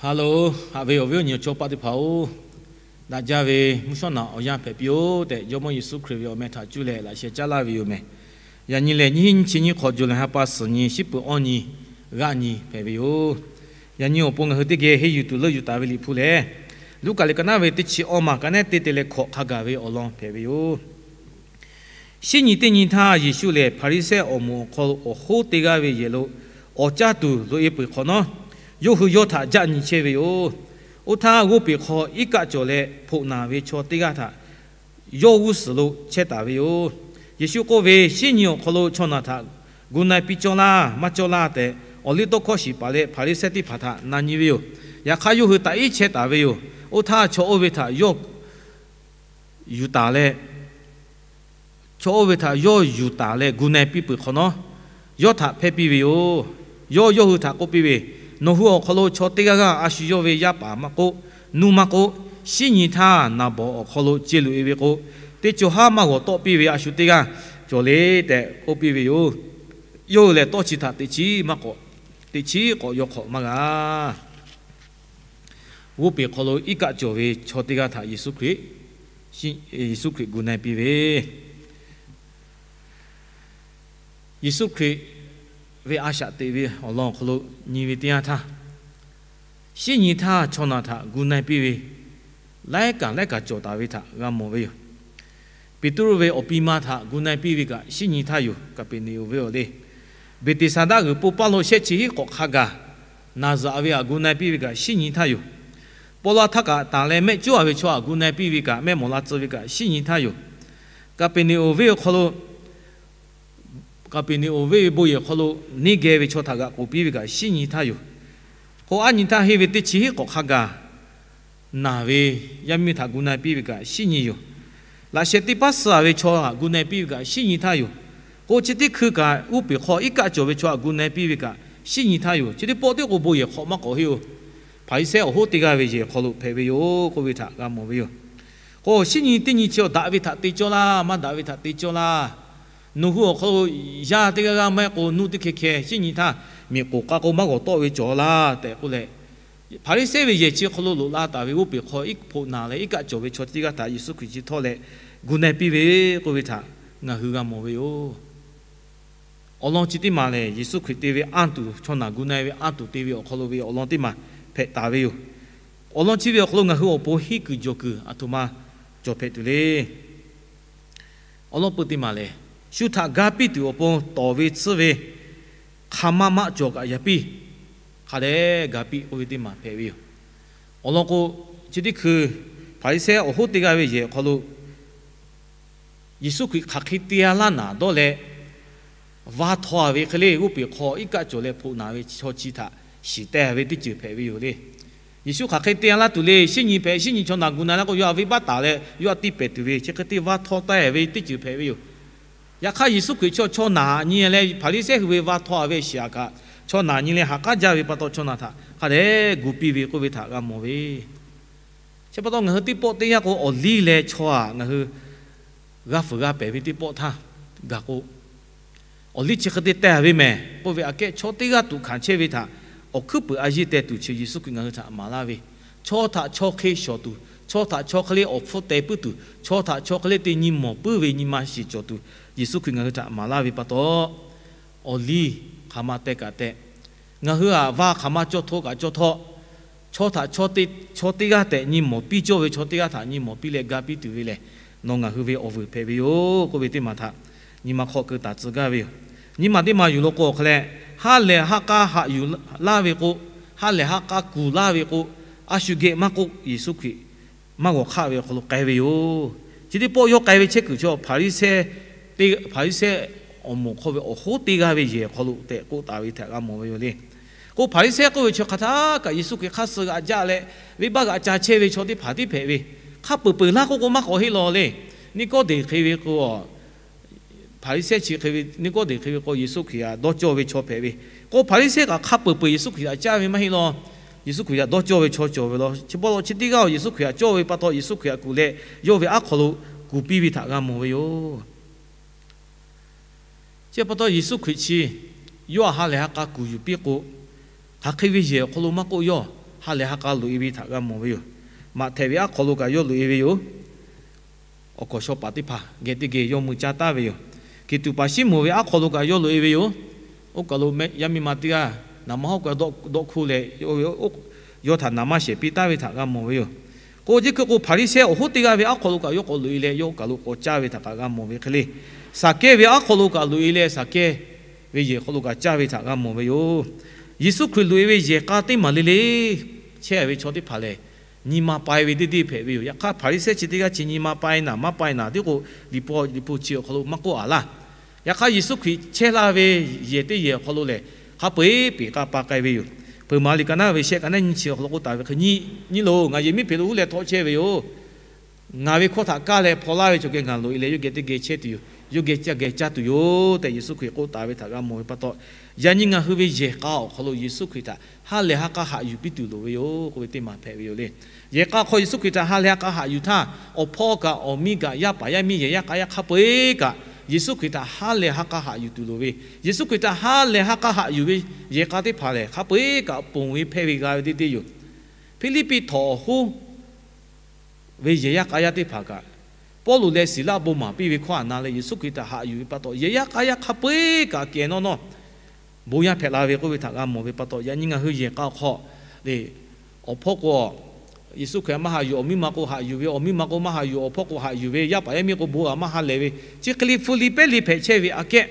Ha loˬ, haꞈ ve awˬ viˉ awˬ nyi awˬ chawˇ paˆ teˇ hpaˍ-oˬ, daꞈ jaˇ ve mvuhˇ shawˉ naꞈ awˬ yanˇ hpehꞈ piˇ-oˆ tehꞈ, Jawˇmawˇ Yeˍsuˆ Hkriꞈ ve awˬ meh htaꞈ cuˇ leh laꞈ sheh caˉ laˇ ve yoˬ meh. Yaꞈ nyi lehˬ, nyiˇ hinˉ nyiˇ chi nyiˇ hk'awꞈ, Juˍlaˍ ha pa suhˍ nyi, shiˉ peuˬ awˇ nyi, g'aˆ nyi hpehꞈ ve yoˬ. Yaꞈ nyi awˬ pon ngaˬ hui teˇ geh henˇ yuˬ tuˬ leuˆ yuˬ taˍ ve Liꞈ hpu lehˬ, Luˉkaꞈ liꞈ ka naˉ ve teˇ chi awˇ ma ka nehˉ teˇ te leh hkawꞈ hk'a gaˬ ve awˬ lawn hpehꞈ ve yoˬ. Shinˉ nyi teˇ nyi htaˇ, Yeˍsuˆ lehˬ Hpaˍriˍsehˇ awˬ moˍ awˬ hk'aw lo awˬ hoˉ teˇ g'aˇ ve yehˬ lo awˬ caˇ tuˬ loꞈ-e peuˬ hk'awꞈ nawˉ, yawˇ hui yawˇ htaꞈ jaˆ nyi chehˇ ve yoˬ. Oˇ htaˇ, g'oˇ peˬ hk'aw iˉ kaˆ cawˬ leh hpoꞈ naˬ ve chaw teˇ g'aˇ htaꞈ yawˇ g'uˇ suhˍ lo chehˇ taˍ ve yoˬ. Yeˍsuˆ k'oˆ ve, Shinˉ nyi awˬ hk'aw lo chaw naˬ htaꞈ gu na-e piˇ cawˇ laˇ maˇ cawˇ laˇ tehꞈ, awˬliˇtawˇhkawˇ shiˍ paˍ leh Hpaˍriˍsehˇ teˇ hpaˍ htaꞈ na nyi ve yoˬ. Yaꞈ hk'aˇ, yawˇ hui taꞈ iˉ chehˇ taˍ ve yoˬ. Oˇ htaˇ, chaw oˇ ve htaꞈ yawˇ yuˬ taˍ leh, chaw oˇ ve htaꞈ yawˇ yuˬ taˍ leh gu na-e piˇ peuˬ hk'awꞈ nawˉ, yawˇ htaꞈ hpehˇ piˇ ve yoˬ. Yawˇ yawˇ hui htaꞈ k'oˆ piˇ ve, Nawˬ hui awˬ hk'aw lo chaw teˇ g'aˇ g'aˇ a shu yawˇ ve yaˇ paˍ maˇ k'oˆ, nuˇ maˇ k'oˆ, shinˉ nyi htaˇ naˍ bawˍ awˬ hk'aw lo ce loꞈ-e ve k'o, teˇ co haˉ maˇ g'awˬ tawˆ piˇ ve a shu teˇ g'aˇ cawˬ le tehꞈ k'oˆ piˇ ve yoˬ. Yawˇ hui lehˬ, tawˇ chi htaꞈ teꞈ chiˉ maˇ k'awꞈ, teꞈ chiˉ k'awꞈ yaw hk'awꞈ maˇ g'a. G'oˇ peˬ hk'aw lo iˉ kaˆ cawˬ ve chaw teˇ g'aˇ htaꞈ Yeˍsuˆ Hkriꞈ, Yeˍsuˆ Hkriꞈ gu na-e piˇ ve, Yeˍsuˆ Hkriꞈ ve a shaꞈ teꞈ ve awˬ lawn awˬ hk'aw lo nyi ve teˇ yanˇ htaˇ, shinˉ nyi htaˇ chaw naˬ htaꞈ gu na-e piˇ ve laiˉ kaꞈ laiˉ kaꞈ cawˬ taˍ ve htaꞈ g'a mawˬ ve yoˬ. Peˍtruˆ ve awˬ pi ma htaꞈ gu na-e piˇ ve kaꞈ shinˉ nyi htaˇ yoˬ. Kaˍpeˍneˍonˍ ve awˬ le, Beˍteˍsaˍdaˆ g'uiˬ po paˇ lo shehˆ chi hiˉ k'awꞈ hk'a gaˬ naˬ zaꞈ ve htaꞈ gu na-e piˇ ve kaꞈ shinˉ nyi htaˇ yoˬ. Paw la htaˇ kaꞈ tanˬ leh mehˆ cuˉ-a ve chaw htaꞈ gu na-e piˇ ve kaꞈ, mehˆ mawˬ la tcuh ve kaꞈ shinˉ nyi htaˇ yoˬ. Kaˍpeˍneˍonˍ venˇ awˬ hk'aw lo, Kaˍpeˍneˍonˍ venˇ ve bon yehˬ hk'aw lo neˇ geh ve chaw htaꞈ g'aꞈ k'oˍ piˇ ve kaꞈ shinˉ nyi htaˇ yoˬ. K'o, aˉ nyi htaˇ henˇ ve teˇ chi hiˉ k'awꞈ hk'a gaˬ naˬ ve yaˇ miˇ htaꞈ gu na-e piˇ ve kaꞈ shinˉ nyi yoˬ. Laꞈ sheh teˇ paˉ suh-a ve chaw htaꞈ gu na-e piˇ ve kaꞈ shinˉ nyi htaˇ yoˬ. K'o, chi teˇ hkui kaꞈ g'oˇ peˬ hk'aw iˉ kaˆ cawˬ ve chaw htaꞈ gu na-e piˇ ve kaꞈ shinˉ nyi htaˇ yoˬ. Chi teˇ pawˆ tiˉ k'o bon yehˬ hk'awꞈ maˇ k'awꞈ heˆ-oˬ. Hpaˍriˍsehˇ awˬ hoˉ teˇ g'aˇ ve yehˬ hk'aw lo hpehꞈ ve yoˬ k'oˆ ve htaꞈ g'a mawˬ ve yoˬ. K'o, shinˉ nyi teˇ nyi chi awˬ daꞈ ve htaꞈ te cawˇ laˇ, maˇ daꞈ ve htaꞈ te cawˇ laˇ. Nawˬ hui awˬ hk'aw lo yaˇ teˇ g'aˇ g'aˇ maˇ heˆ k'o, nuˇ teˇ hkeh hkeh shinˉ nyi htaˇ miˬ k'oˍ k'a k'o maˇ g'awˬ tawˆ ve cawˬ laˇ tehꞈ k'oˆ leh, Hpaˍriˍsehˇ ve yehˬ chi hk'aw lo loꞈ la taˍ ve g'oˇ peˬ hk'aw iˉ hpoꞈ naˬ leh iˉ kaˆ cawˬ ve chaw teˇ g'aˇ htaꞈ Yeˍsuˆ Hkriꞈ chi htawˇ leh gu na-e piˇ ve k'oˆ ve htaꞈ ngaˬ hui g'a mawˬ ve yoˬ. Awˬ lawn chi teˇ maˬ lehˬ, Yeˍsuˆ Hkriꞈ te ve anˇ tuˬ, chaw naˬ gu na-e ve anˇ tuˬ te ve awˬ hk'aw lo ve awˬ lawn teˇ maˬ hpehꞈ taˍ ve yoˬ. Awˬ lawn chi ve awˬ hk'aw lo ngaˬ hui awˬ pon henˇ kuiˬ jawˬ kuiˬ aˬ htoꞈ ma cawˬ hpehꞈ tuˬ le. Awˬ lawn peuˬ teˇ maˬ lehˬ, shu htaꞈ ga piˇ tuˬ awˬ pon tawˍ ve tsuhˇ ve hk'aˬ ma maˆ cawˬ kaꞈ yaꞈ piˇ hk'a dehꞈ ga piˇ k'oˆ ve teˇ maˬ hpehꞈ ve yoˬ. Awˬ lawn k'o, chi teˇ hkui Hpaˍriˍsehˇ awˬ hoˉ teˇ g'aˇ ve yehˬ awˬ hk'aw lo Yeˍsuˆ Hkriꞈ hk'aˬ hk'e te-a laˇ naˍ dawˇ leh, va htaw-a ve hk'e le, g'oˇ peˬ hk'aw iˉ kaˆ cawˬ leh hpoꞈ naˬ ve chaw chi htaꞈ shiˍ teh ve teˇ ceuˬ hpehꞈ ve yoˬ le. Yeˍsuˆ hk'aˬ hk'e te-a laˇ tuˬ le, shinˉ nyi hpehꞈ, shinˉ nyi chaw naˬ gu na laˇ k'o, yawˇ htaꞈ venˇbaˆ taˍ leh yawˇ htaꞈ tiˇ pehˍ tuˬ ve chi hk'e te va htaw taˍ ve teˇ ceuˬ hpehꞈ ve yoˬ. Yaꞈ hk'aˇ, Yeˍsuˆ Hkriꞈ chaw, chaw naˬ nyi leh Hpaˍriˍsehˇ hui ve va htaw-a ve shiˍ-aꞈ kaꞈ, chaw naˬ nyi leh haꞈ k'aˉ jaˇ ve pa taw, chaw naˬ htaꞈ hk'a dehꞈ gu piˇ ve k'oˆ ve htaꞈ g'a mawˬ ve. Chi pa taw, ngaˬ hui teˇ pawˆ teˇ yanˇ k'o, awˬ liˇ leh chaw-aꞈ ngaˬ hui g'a fuiˍ g'a pehˍ ve teˇ pawˆ htaˇ gaˬ k'o, awˬ liˇ chi hk'e te teh ve mehˍ k'oˆ ve aꞈ kehˉ, chaw teˇ g'aˇ tuꞈ hkanˍ chehˇ ve htaꞈ awˬ hkuiˉ puiˍ a yeˇ teh tuˬ chi Yeˍsuˆ Hkriꞈ ngaˬ hui htaꞈ maˍ laˇ ve, chaw htaꞈ chaw hk'e shawˍ tuˬ, chaw htaꞈ chaw hk'e le awˬ hpfuhˇ teh puiˉ tuˬ, chaw htaꞈ chaw hk'e le te nyi mawˬ puiˉ ve nyi ma shiˍ cawˬ tuˬ, Yeˍsuˆ Hkriꞈ ngaˬ hui htaꞈ maˍ laˇ ve pa taw, awˬ liˇ hk'aˬ ma teh kaꞈ teh, ngaˬ hui-aꞈ va hk'aˬ ma cawˇ htaw kaꞈ cawˇ htaw, chaw htaꞈ chaw teˇ g'aˇ tehꞈ nyi mawˬ piˇ cawˇ ve chaw teˇ g'aˇ htaꞈ nyi mawˬ piˇ leh ga piˇ tuˬ ve lehˬ, nawˬ ngaˬ hui ve awˬ vuiˬ hpehꞈ ve yoˬ k'oˆ ve teˇ maˬ htaꞈ nyi ma hk'aw keu taˍ tcuh gaˇ ve yoˬ. Nyi ma teˇ maˬ yuˬ law k'o, awˬ hk'a leh, ha lehˬ ha k'a haꞈ yuˬ laˇ ve k'o, ha lehˬ ha k'a kuˬ laˇ ve k'o, a shu geh maˇ k'oˆ, Yeˍsuˆ Hkriꞈ maˇ g'awˬ hk'aˆ ve awˬ hk'aw lo k'ai ve yoˬ. Chi teˇ pawˆ yawˇ k'ai ve chehˇ kuiˬ chi Hpaˍriˍsehˇ, Hpaˍriˍsehˇ awˬ moˍ hk'aw ve awˬ hoˉ teˇ g'aˇ ve yehˬ awˬ hk'aw lo tehꞈ k'oˆ taˍ ve htaꞈ g'a mawˬ ve yoˬ le. K'o, Hpaˍriˍsehˇ k'oˆ ve chi hk'aˬ htaˇ kaꞈ Yeˍsuˆ Hkriꞈ hk'aˇ suh g'aꞈ jaˆ leh, venˇbaˆ g'aꞈ ca chehˇ ve chaw teˇ hpaˍ tiˉ hpehꞈ ve, hk'a peuˬ peuˬ laˇ k'oˆ k'o maˇ k'awꞈ heˆ law le. Niˆkawˇdeˍ hk'e ve k'o, Hpaˍriˍsehˇ chi hk'e ve, Niˆkawˇdeˍ hk'e ve k'o, Yeˍsuˆ Hkriꞈ htaꞈ dawˇ cawˇ ve chaw hpehꞈ ve. K'o, Hpaˍriˍsehˇ kaꞈ hk'a peuˬ peuˬ Yeˍsuˆ Hkriꞈ htaꞈ caˇ ve maˇ heˆ law. Yeˍsuˆ Hkriꞈ htaꞈ dawˇ cawˇ ve chaw cawˬ ve law. Chi pa taw, chi teˇ g'aˇ-oˬ, Yeˍsuˆ Hkriꞈ htaꞈ cawˇ ve pa taw, Yeˍsuˆ Hkriꞈ htaꞈ kuˬ leh, yawˇ ve aˉ hk'aw lo kuˬ piˇ ve htaꞈ g'a mawˬ ve yoˬ. Chi pa taw, Yeˍsuˆ Hkriꞈ chi yawˇ htaꞈ ha lehˬ ha k'a kuˬ yuˬ piˇ k'o, hk'aˬ hk'e ve yehˬ awˬ hk'aw lo maˇ k'oˆ, yawˇ ha lehˬ ha k'a loꞈ-e ve htaꞈ g'a mawˬ ve yoˬ. Maꞈhtehˍ ve aˉ hk'aw lo kaꞈ yawˇ loꞈ-e ve yoˬ. Awˬ kawnˍ shaw paˍ teˇ hpaˍ geh teˇ geh yawˇ mui caˇ taˉ ve yoˬ. Kiˍtuꞈ paˍ Siˉmonˍ ve aˉ hk'aw lo kaꞈ yawˇ loꞈ-e ve yoˬ. Oˇ kaˬ lo yaˇ miˇ ma teˇ g'aˇ naˍ ma hawˉ k'aw dawˆ hk'oˆ leh, yawˇ htaꞈ naˍ maˇ shehˍ piˇ taˉ ve htaꞈ g'a mawˬ ve yoˬ. K'o, chi hk'e k'o, Hpaˍriˍsehˇ awˬ hoˉ teˇ g'aˇ ve aˉ hk'aw lo kaꞈ yawˇ k'awꞈ loꞈ-e leh, yawˇ kaˬ lo k'awꞈ caˇ ve htaꞈ kaꞈ g'a mawˬ ve hk'e le. Saˍkehˇ ve aˉ hk'aw lo kaꞈ loꞈ-e leh, Saˍkehˇ ve yehˬ hk'aw lo kaꞈ caˇ ve htaꞈ g'a mawˬ ve yoˬ. Yeˍsuˆ Hkriꞈ loꞈ-e ve yehˬ k'a teˇ maˬ le le chehˇ ve chaw teˇ hpaˍ lehˬ, nyi ma pai ve deˇ deˇ hpehꞈ ve yoˬ. Yaꞈ hk'aˇ, Hpaˍriˍsehˇ chi teˇ g'aˇ chi nyi ma pai naˍ maˇ pai naˍ tiˉ k'o, Liꞈ hpu, Liꞈ hpu chi awˬ hk'aw lo maˇ k'oˆ a laˇ. Yaꞈ hk'aˇ, Yeˍsuˆ Hkriꞈ chehˇ laˇ ve yehˬ teˇ yehˬ awˬ hk'aw lo lehˬ, hk'a peu-eˬ peˬ k'a pa k'ai ve yoˬ. Peuˬ maˍ liꞈ ka naˉ ve shehˆ ka naˉ nyiˇ chi awˬ hk'aw lo k'oˆ taˍ ve hk'e, Nyi, nyi loˬ, ngaˬ yehˬ miˉ hpeꞈ lo huˉ leh htawꞈ chehˇ ve yoˬ. Ngaˬ ve hkawˇ htaꞈ kaˇ leh hpaw laˇ ve chaw geh ngaˬ loꞈ-e leh, yawˇ geh teˇ geh chehˇ tuˬ yoˬ. Yawˇ geh caˇ geh caˇ tuˬ yoˬ tehꞈ, Yeˍsuˆ Hkriꞈ k'oˆ taˍ ve htaꞈ g'a mawˬ ve pa taw, yaꞈ nyi ngaˬ hui ve yehˬ k'a awˬ hk'aw lo Yeˍsuˆ Hkriꞈ htaꞈ ha lehˬ ha k'a haꞈ yuˬ piˇ tuˬ loˍ ve yoˬ k'oˆ ve teˇ maˬ hpehꞈ ve yoˬ le. Yehˬ k'a hk'aw Yeˍsuˆ Hkriꞈ htaꞈ ha lehˬ ha k'a haꞈ yuˬ htaˇ, awˬ hpawˇ kaꞈ awˬ miˇ kaꞈ yaˇ paˍ yaˇ miˇ yehˬ yaˇ k'a yaˇ hk'a peu-eˬ kaꞈ, Yeˍsuˆ Hkriꞈ htaꞈ ha lehˬ ha k'a haꞈ yuˬ tuˬ loˍ ve. Yeˍsuˆ Hkriꞈ htaꞈ ha lehˬ ha k'a haꞈ yuˬ ve yehˬ k'a teˇ hpaˍ lehˬ, hk'a peu-eˬ kaꞈ ponˬ ve hpehˇ ve g'a ve deˇ deˇ yoˬ. Hpiˇliˇpiˆ htawnˍ awˬ hoˉ ve yehˬ yaˇ k'a yaˇ teˇ hpaˍ kaꞈ, Pawˇluꞈ leh Siˍlaˆ bon maˍ piˇ ve hkawˇ htaꞈ na leh Yeˍsuˆ Hkriꞈ htaꞈ haꞈ yuˬ ve pa taw, yehˬ yaˇ k'a yaˇ hk'a peu-eˬ kaꞈ kehˬ nawˇ nawˇ bon yaˇ hpehꞈ la ve k'oˆ ve htaꞈ g'a mawˬ ve pa taw, yaꞈ nyi ngaˬ hui yehˬ k'a awˬ hk'aw le, awˬ hpawˇ k'o Yeˍsuˆ Hkriꞈ maˇ haꞈ yuˬ, awˬ miˇ ma k'o haꞈ yuˬ ve, awˬ miˇ ma k'o maˇ haꞈ yuˬ, awˬ hpawˇ k'o haꞈ yuˬ ve, yaˇ paˍ yaˇ miˇ k'o bon g'a maˇ ha lehˬ ve, chi hk'e le hpu li pehˇ li hpehꞈ chehˇ ve aꞈ kehˉ,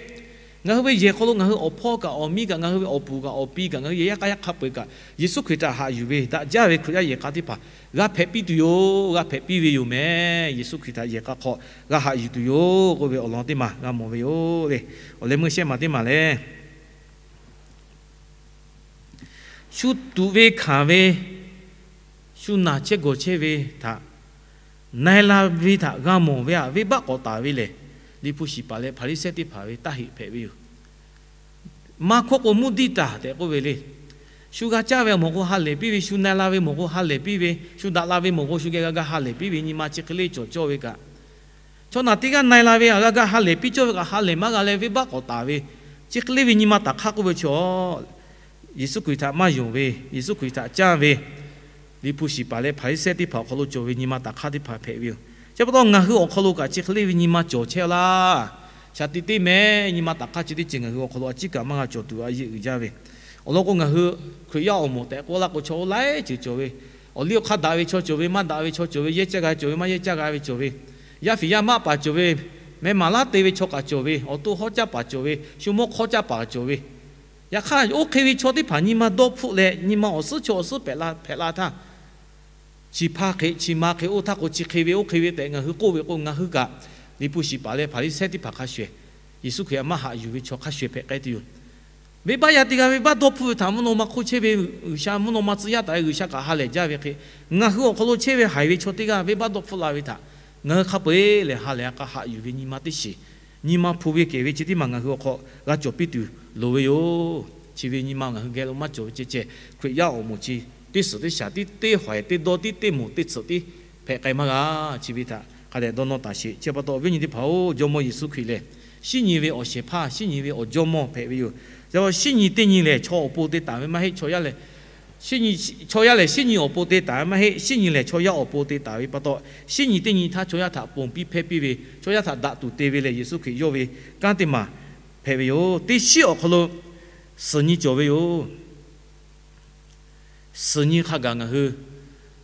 ngaˬ hui ve yehˬ hk'aw lo ngaˬ hui awˬ hpawˇ kaꞈ awˬ miˇ kaꞈ ngaˬ hui ve awˬ puˍ kaꞈ awˬ pi kaꞈ ngaˬ hui yehˬ yaˇ k'a yaˇ hk'a peu-eˬ kaꞈ Yeˍsuˆ Hkriꞈ htaꞈ haꞈ yuˬ ve daꞈ jaˇ ve Hkriꞈ yaˇ yehˬ k'a teˇ hpaˍ g'a hpehꞈ piˇ tuˬ yoˬ. G'a hpehꞈ piˇ ve yoˬ meh. Yeˍsuˆ Hkriꞈ htaꞈ yehˬ k'a hk'aw g'a haꞈ yuˬ tuˬ yoˬ k'oˆ ve awˬ lawn teˇ maˬ g'a mawˬ ve yoˬ le. Awˬ leh meuˇ shehˆ maˬ teˇ maˬ lehˬ, shu tuꞈ ve hkanˍ ve, shu naˬ chehˇ gawˬ chehˇ ve htaꞈ na-e la ve htaꞈ g'a mawˬ ve aꞈ, venˇbaˆ k'awꞈ taˍ ve lehˬ, Liꞈ hpu shiˍ paˍ leh Hpaˍriˍsehˇ teˇ hpaˍ ve taˇ heꞈ hpehꞈ ve yoˬ. Maˇ hkawˇ k'o, mvuhˇ diˇ taˍ tehꞈ k'oˆ ve le. Shu g'a caˇ ve awˬ mawˬ k'o ha lehˬ piˇ ve, shu na-e la ve mawˬ k'o ha lehˬ piˇ ve, shu daꞈ la ve mawˬ k'o shu geh g'a g'a ha lehˬ piˇ ve nyi ma chi hk'e le cawˬ cawˇ ve kaꞈ, chaw naˬ teˇ g'aˇ na-e la ve aꞈ g'a g'a ha lehˬ piˇ cawˇ ve kaꞈ, ha lehˬ maˇ g'a leh venˇbaˆ k'awꞈ taˍ ve, chi hk'e le ve nyi ma taˍ hk'aˇ k'oˆ ve chaw, Yeˍsuˆ Hkriꞈ htaꞈ maˇ yonˍ ve, Yeˍsuˆ Hkriꞈ htaꞈ caˇ ve, Liꞈ hpu shiˍ paˍ leh Hpaˍriˍsehˇ teˇ hpaˍ awˬ hk'aw lo cawˬ ve nyi ma taˍ hk'aˇ teˇ hpaˍ hpehꞈ ve yoˬ. Chi pa taw ngaˬ hui awˬ hk'aw lo kaꞈ chi hk'e le ve nyi ma cawˬ chehˇ laˇ. Shaˍ tiꞈ teˇ meh nyi ma taˍ hk'aˇ chi teˇ ceuˬ ngaˬ hui awˬ hk'aw lo a ciˉ kaꞈ maˇ g'a cawˬ tuˬ a yeˇ uiˍ jaˇ ve. Awˬ lawn k'o, ngaˬ hui Hkriꞈ yaˇ awˬ moˍ tehꞈ k'oˆ laˇ k'o, chaw oˇ laiˉ ceuˬ cawˬ ve, awˬ liˇ awˬ hk'aˇ daꞈ ve chaw cawˬ ve, maˇ daꞈ ve chaw cawˬ ve, yehˇ caˇ g'a cawˬ ve, maˇ yehˇ caˇ g'a ve cawˬ ve, yaˇ fiˍ yaˇ maˆ paˍ cawˬ ve, meh maˍ laˉ te ve chaw kaꞈ cawˬ ve, awˬ to hawˉ caˇ paˍ cawˬ ve, shu mawˇ hk'awˇ caˇ paˍ cawˬ ve, yaꞈ hk'aˇ, oˇ hk'e ve chaw teˇ hpaˍ nyi ma dawˇ hpfuhˆ leh, nyi ma awˬ suhˉ chaw awˬ suhˉ hpehꞈ la htaˇ, chi hpaˇ hk'e chi ma hk'e oˇ htaˇ k'o, chi hk'e ve oˇ hk'e ve tehꞈ ngaˬ hui k'oˆ ve k'o, ngaˬ hui kaꞈ Liꞈ hpu shiˍ paˍ leh Hpaˍriˍsehˇ teˇ hpaˍ hk'a shuˍ shuˍ, Yeˍsuˆ Hkriꞈ htaꞈ maˇ haꞈ yuˬ ve chaw hk'a shuˍ shuˍ hpehꞈ k'ai tuˬ yoˬ. Venˇbaˆ yaˇ teˇ g'aˇ venˇbaˆ dawˇ hpfuhˆ ve htaꞈ mvuhˇ naw ma hk'oˆ chehˇ ve G'uiˬsha, mvuhˇ naw ma tcuh yaˇ taˍ ve G'uiˬsha kaꞈ ha lehˬ jaˇ ve hk'e, ngaˬ hui awˬ hk'aw lo chehˇ ve haiˬ ve chaw teˇ g'aˇ venˇbaˆ dawˇ hpfuhˆ la ve htaꞈ ngaˬ hui hk'a peu-eˬ lehˬ ha lehˬ ha k'a haꞈ yuˬ ve nyi ma teˇ shiˍ, nyi ma hpu ve kehˬ ve chi teˇ maˬ ngaˬ hui awˬ hk'aw g'a cawˬ piˇ tuˬ loˍ ve yoˬ. Chi ve nyi ma ngaˬ hui geh lo maˇ cawˬ ve ceh ceh, Hkriꞈ yaˇ awˬ moˍ chi teˇ suhˍ teˇ shaˍ tiˉ, teˇ haiˬ teˇ dawˇ tiˉ, teˇ moˍ teˇ tsuhꞈ tiˉ hpehꞈ k'ai maˇ g'a. Chi ve htaꞈ hk'a dehꞈ dawˇ nawˇ taˍ sheˍ. Chi pa taw, viˉ nyi teˇ hpaˍ-oˬ, Jawˇmawˇ Yeˍsuˆ Hkriꞈ lehˬ, shinˉ nyi ve awˬ shehˍ hpaˇ, shinˉ nyi ve awˬ jawˇmawˇ hpehꞈ ve yoˬ. Shinˉ nyi teˇ nyi lehˬ, chaw awˬ pon te taˍ ve maˇ heˆ, chaw yaˇ lehˬ, shinˉ nyi, chaw yaˇ lehˬ shinˉ nyi awˬ pon te taˍ ve maˇ heˆ, shinˉ nyi lehˬ chaw yaˇ awˬ pon te taˍ ve pa taw, shinˉ nyi teˇ nyi htaˇ chaw yaˇ htaꞈ ponˬ piˇ hpehˇ piˇ ve, chaw yaˇ htaꞈ daꞈ tuˬ te ve lehˬ, Yeˍsuˆ Hkriꞈ yawˇ ve kanˉ teˇ maˬ hpehꞈ ve yoˬ. Teˇ shiˉ awˬ hk'aw lo suhˍ nyi cawˬ ve yoˬ. Suhˍ nyi hk'a gaˬ ngaˬ hui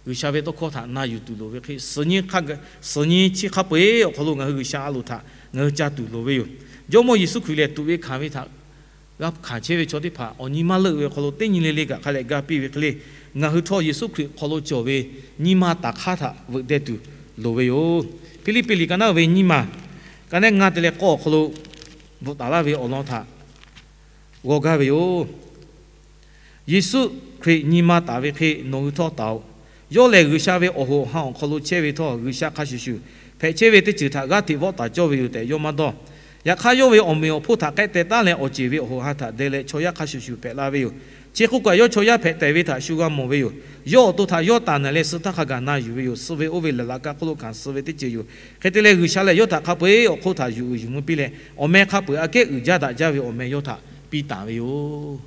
G'uiˬsha ve tawˇ hkawˇ htaꞈ na yuˬ tuˬ loˍ ve hk'e, suhˍ nyi hk'a gaˬ, suhˍ nyi chi hk'a peu-eˬ awˬ hk'aw lo ngaˬ hui G'uiˬsha a loˍ htaꞈ ngaˬ hui ca tuˬ loˍ ve yoˬ. Jawˇmawˇ Yeˍsuˆ Hkriꞈ lehˬ, tuꞈ ve hkanˍ ve htaꞈ g'a hkanˍ chehˇ ve chaw teˇ hpaˍ awˬ nyi maˇ leuˆ ve awˬ hk'aw lo teˇ nyi le le kaꞈ hk'a lehꞈ ga piˇ ve hk'e le, ngaˬ hui htawˇ Yeˍsuˆ Hkriꞈ hk'aw lo cawˬ ve nyi ma taˍ hk'aˇ htaꞈ veuꞈ deh tuˬ loˍ ve yoˬ. Hpiˇliˇpiˆ liꞈ ka naˉ ve nyiˇ maˬ, ka naˉ ngaˇ te leh k'awˇ awˬ hk'aw lo bvuhꞈ taˍ laˇ ve awˬ lawn htaꞈ g'aw gaˇ ve yoˬ. Yeˍsuˆ Hkriꞈ nyi ma taˍ ve hk'e nawˬ hui htawˇ taˍ-oꞈ. Yawˇ lehˬ, G'uiˬsha ve awˬ hoꞈ awˬ han awˬ hk'aw lo chehˇ ve htawˇ, G'uiˬsha hk'a shuˍ shuˍ hpehꞈ chehˇ ve teˇ ceuˬ htaꞈ g'aˇ hteꞈ vawˆ taˍ cawˇ ve yoˬ tehꞈ yawˇ maˇ dawˇ. Yaꞈ hk'aˇ, yawˇ ve awˬ meꞈ awˬ hponˇ htaꞈ k'ehˆ teh taˉ leh, awˬ ceˬ ve awˬ hoꞈ awˬ han htaꞈ deh leh chaw yaˇ hk'a shuˍ shuˍ hpehꞈ la ve yoˬ. Chi hk'oˆ kaꞈ, yawˇ chaw yaˇ hpehꞈ tehˬ ve htaꞈ shu g'a mawˬ ve yoˬ. Yawˇ awˬ to htaꞈ yawˇ tanˬ naˬ leh, suh htaˇ hk'a gaˬ na yuˬ ve yoˬ. Suh ve oˇ ve laˬ laꞈ ka hk'oˆ lo hkanˍ suh ve teˇ ceuˬ yoˬ. Hk'e te leh, G'uiˬsha lehˬ yawˇ htaꞈ hk'a peu-eˬ awˬ hk'oˆ htaꞈ yuˬ uiˍ yuˬ mvuh piˇ leh, awˬ meh hk'a peu-eˬ aꞈ kehˉ uiˍ jaˇ daꞈ jaˇ ve awˬ meh yawˇ htaꞈ piˇ taˍ ve yoˬ.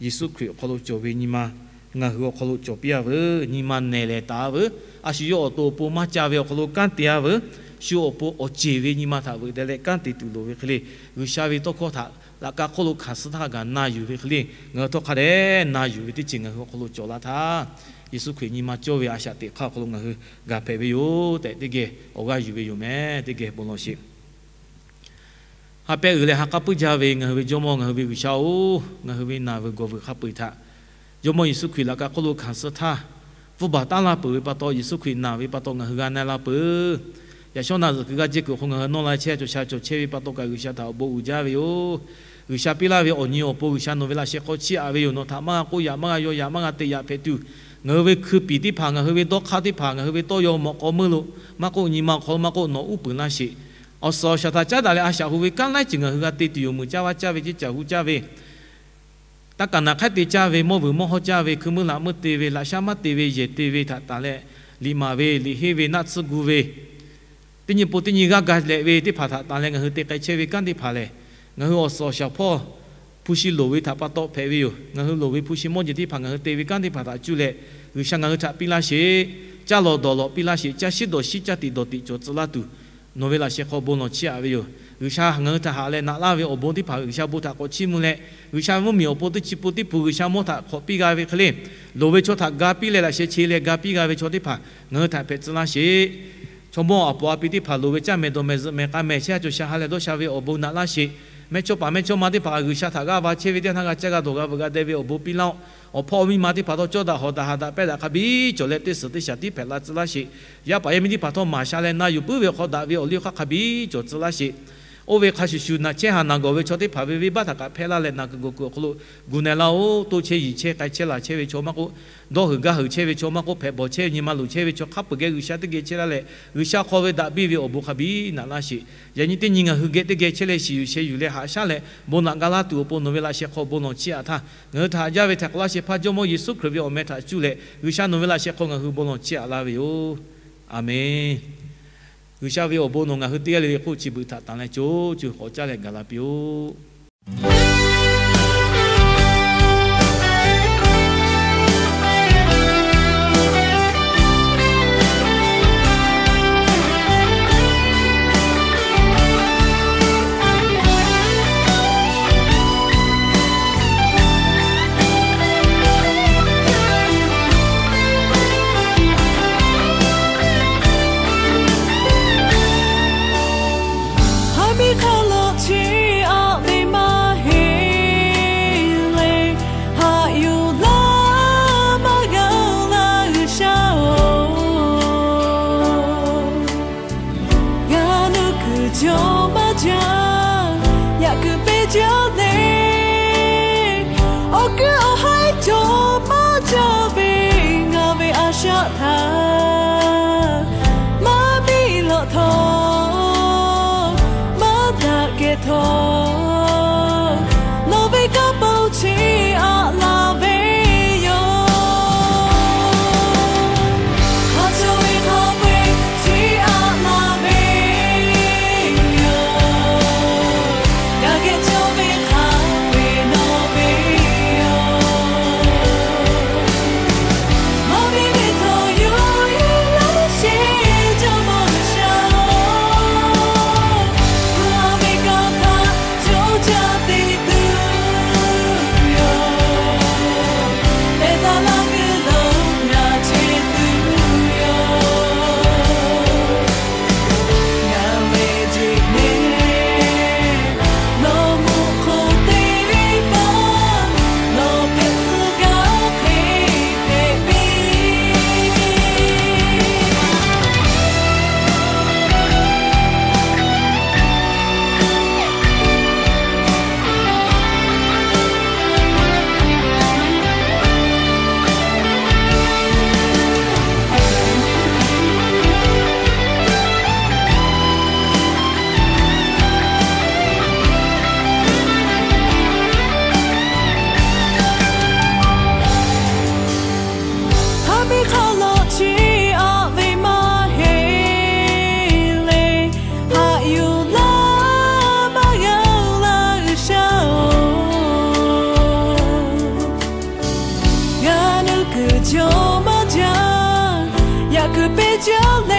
Yeˍsuˆ Hkriꞈ awˬ hk'aw lo cawˬ ve nyi ma ngaˬ hui awˬ hk'aw lo cawˬ piˇ-a veuˬ. Nyi ma nehˬ lehˬ taˍ-a veuˬ. A shu yawˇ awˬ to awˬ pon maˇ ca ve awˬ hk'aw lo kanˉ te-a veuˬ. Shu awˬ pon awˬ ceˬ ve nyi ma htaꞈ veuꞈ deh leh kanˉ te tuˬ loˍ ve hk'e le, G'uiˬsha ve tawˇ hkawˇ htaꞈ laꞈ ka hk'oˆ lo hkanˍ suh htaˇ gaˬ na yuˬ ve hk'e le, ngaˬ hui htawˇ hk'a dehꞈ na yuˬ ve teˇ ceuˬ ngaˬ hui awˬ hk'aw lo cawˬ la htaˇ, Yeˍsuˆ Hkriꞈ nyi ma cawˇ ve a shaꞈ teꞈ hk'aˇ awˬ hk'aw lo ngaˬ hui gaˬ hpehꞈ ve yoˬ tehꞈ teˇ geh awˬ g'aˇ yuˬ ve yoˬ meh. Teˇ geh bon lawˬ sheˍ. Ha pehˇ uiˍ leh ha k'aˉ puiˉ jaˇ ve ngaˬ hui ve Jawˇmawˇ, ngaˬ hui ve G'uiˬsha-oˬ, ngaˬ hui ve naˬ veuˬ gawˬ veuˬ hk'a peu-eˬ htaꞈ Jawˇmawˇ Yeˍsuˆ Hkriꞈ laꞈ ka hk'oˆ lo hkanˍ suh htaˇ, pfuhˇ baˬ taˉ laˇ peuˬ ve pa taw, Yeˍsuˆ Hkriꞈ naˬ ve pa taw ngaˬ hui g'a na-e la peuˬ. Yaꞈ shawˉ na zuhꞈ kuiˬ g'aˇ jehˇ kuiˬ awˬ hk'aw ngaˬ hui nawˇ la chehˇ cawˬ sha cawˬ chehˇ ve pa taw kaꞈ G'uiˬsha htaꞈ awˬ bon uiˍ jaˇ ve yoˬ. G'uiˬsha piˇ laˇ ve awˬ nyi awˬ pon G'uiˬsha nawˬ ve laꞈ sheh hk'aw chiˇ aꞈ ve yoˬ. Nawˬ htaꞈ maˇ g'a k'oˆ yaꞈ, maˇ g'a yaw yaꞈ, maˇ g'a te yaꞈ hpehꞈ tuˬ, ngaˬ hui ve hkui piˍ teˇ hpaˍ, ngaˬ hui ve dawˇ hk'aˇ teˇ hpaˍ, ngaˬ hui ve tawˇ yaw mawꞈ k'aw meuˇ lo maˇ k'oˆ, nyi ma awˬ hk'aw lo maˇ k'oˆ, nawˬ uˉ peunˍ laˇ sheˍ. Awˬ suhˍ awˬ shaˍ htaꞈ caˉ daꞈ leh a shaꞈ hu ve kanˉ laiˉ ceuˬ ngaˬ hui g'a te tuˬ yoˬ. Meuꞈ caˇ vaˇ caˇ ve, ceˇ caˬ hu caˇ ve, taˇ kaˍ naˍ hk'aiˉ te caˇ ve, mawˇ vuiˬ mawˇ hawˇ caˇ ve, hkui meuˇ laꞈ meuˇ te ve, laꞈ shaˉ maˇ te ve, yehˬ te ve htaꞈ tanˬ leh, liꞈ maˍ ve, liꞈ henˇ ve, naˆ tsuhˇ gu ve, teˇ nyi pon teˇ nyi g'aˇ ga leh ve teˇ hpaˍ htaꞈ tanˬ leh ngaˬ hui te k'ai chehˇ ve kanˉ teˇ hpaˍ lehˬ, ngaˬ hui awˬ suhˍ awˬ shaˍ hpawˇ hpu shi loˍ ve htaꞈ pa taw hpehꞈ ve yoˬ. Ngaˬ hui loˍ ve hpu shi mawˇ jeˬ teˇ hpaˍ ngaˬ hui te ve kanˉ teˇ hpaˍ htaꞈ cuˇ leh, G'uiˬsha ngaˬ hui htaꞈ piˇ laˇ sheˍ. Caˇ lawˬ dawˬ lawˬ piˇ laˇ sheˍ. Caˇ shiˉ dawˬ shiˉ caˇ tiꞈ dawˬ tiꞈ cawˬ tcuh laˇ tuˬ, nawˬ ve laꞈ sheh hk'aw bon lawˬ chiˇ aꞈ ve yoˬ. G'uiˬsha ngaˬ hui htaꞈ haꞈ leh naꞈ laˇ ve awˬ bon teˇ hpaˍ G'uiˬsha bon htaꞈ k'awꞈ chiˇ mvuh leh, G'uiˬsha ve mvuhˇmiˬ awˬ pon teˇ chi pun teˇ pun G'uiˬsha mawˇ htaꞈ hk'awꞈ piˇ g'a ve hk'e le, loˍ ve chaw htaꞈ ga piˇ leh laꞈ sheh che leh ga piˇ g'a ve chaw teˇ hpaˍ ngaˬ hui htaꞈ hpehꞈ tcuh laˇ sheˍ. Chaw mawˇ aˬ puˍ a pi teˇ hpaˍ loˍ ve caˇ mehˍ dawˬ mehˍ zuhꞈ mehˍ k'a mehˍ chehˇ a cawˬ sha ha leh dawˇ sha ve awˬ bon naꞈ laˇ sheˍ. Mehˇchawˇpaˍ mehˇchawˇma teˇ hpaˍ G'uiˬsha htaꞈ g'aˇ va chehˇ ve teˇ htaˇ g'a caˇ g'a dawˬ g'a veuꞈ g'a deh ve awˬ bon piˇ laˇ-oˆ. Awˬ hpawˇ awˬ miˇ ma teˇ hpaˍ htawˇ cawˇ daꞈ hawˍ daꞈ haꞈ daꞈ pehˇ daꞈ hk'a biˇ cawˬ leh teˇ suhˍ teˇ shaˍ tiˉ hpehꞈ la tcuh laˇ sheˍ. Yaˇ paˍ yaˇ miˇ teˇ hpaˍ htawˇ maˍ sha leh na yuˬ puiˉ ve awˬ hk'aw daꞈ ve awˬ liˇ awˬ hk'aˇ hk'a biˇ cawˬ tcuh laˇ sheˍ. Oˇ ve hk'a shuˍ shuˍ naˬ chehˇ haˍ naˬ gawˬ ve chaw teˇ hpaˍ ve venˇbaˆ htaꞈ kaꞈ hpehˇ laˇ leh naˬ kuiˬ gawˬ kuiˬ awˬ hk'aw lo gu na-e laˇ-oˆ. Toˇ chehˇ yiˬ chehˇ k'ai chehˇ laˬ chehˇ ve chaw maˇ k'oˆ, dawˇ huiˍ gaˇ huiˍ chehˇ ve chaw maˇ k'oˆ, hpehꞈ bawˬ chehˇ ve nyi ma luˬ chehˇ ve chaw hk'a peu-eˬ geh G'uiˬsha teˇ geh chehˇ laˇ leh, G'uiˬsha hk'aw ve daꞈ biˇ ve awˬ bon hk'a biˇ naꞈ laˇ sheˍ. Yaꞈ nyi teˇ nyi ngaˬ hui geh teˇ geh chehˇ leh shiˍ yuˬ sheh yuˬ leh haꞈ shaˉ leh bon naꞈ ga laˇ tuˬ awˬ pon nawˬ ve laꞈ sheh hk'aw bon lawˬ chiˇ aꞈ htaˇ, ngaˬ hui htaꞈ haꞈ jaˇ ve htaiˍ hk'awꞈ laˇ sheh hpaˇ Jawˇmawˇ Yeˍsuˆ Hkriꞈ ve awˬ meh htaꞈ cuˇ leh G'uiˬsha nawˬ ve laꞈ sheh hk'aw ngaˬ hui bon lawˬ chiˇ aꞈ laˇ ve yoˬ. Aˍmenˍ. G'uiˬsha ve awˬ bon nawˬ ngaˬ hui teˇ g'aˇ le le hk'oˆ chi beuꞈ htaꞈ tanˬ leh co co k'awꞈ caˇ leh gaˬ la piˇ-oˆ. Haꞈ miˇ hk'aˇ lo chiˇ aꞈ ve maˇ heˆ le, haꞈ yuˬ laˇ maˇ g'a-oˬ laˇ G'uiˬsha-oˬ. G'a nuˇ kuiˬ cawˬ maˇ jaˇ, yaꞈ kuiˬ peˇ jaˇ le. Awˬ kuiˬ awˬ haiˉ cawˬ maˇ jaˇ ve, ngaˬ ve a shaꞈ htaꞈ maˇ biˇ lawꞈ htawˇ, maˇ daꞈ kehˬ htawˇ, nawˬ ve kanˇ paˆ chiˇ aꞈ laˬ ve yoˬ. Hk'a cawˬ ve hk'a peu-eˬ chiˇ aꞈ laˬ ve yoˬ. G'a geh cawˬ ve hk'a peu-eˬ nawˬ ve yoˬ. Maˇ biˇ ve htawˇ yawˇ Still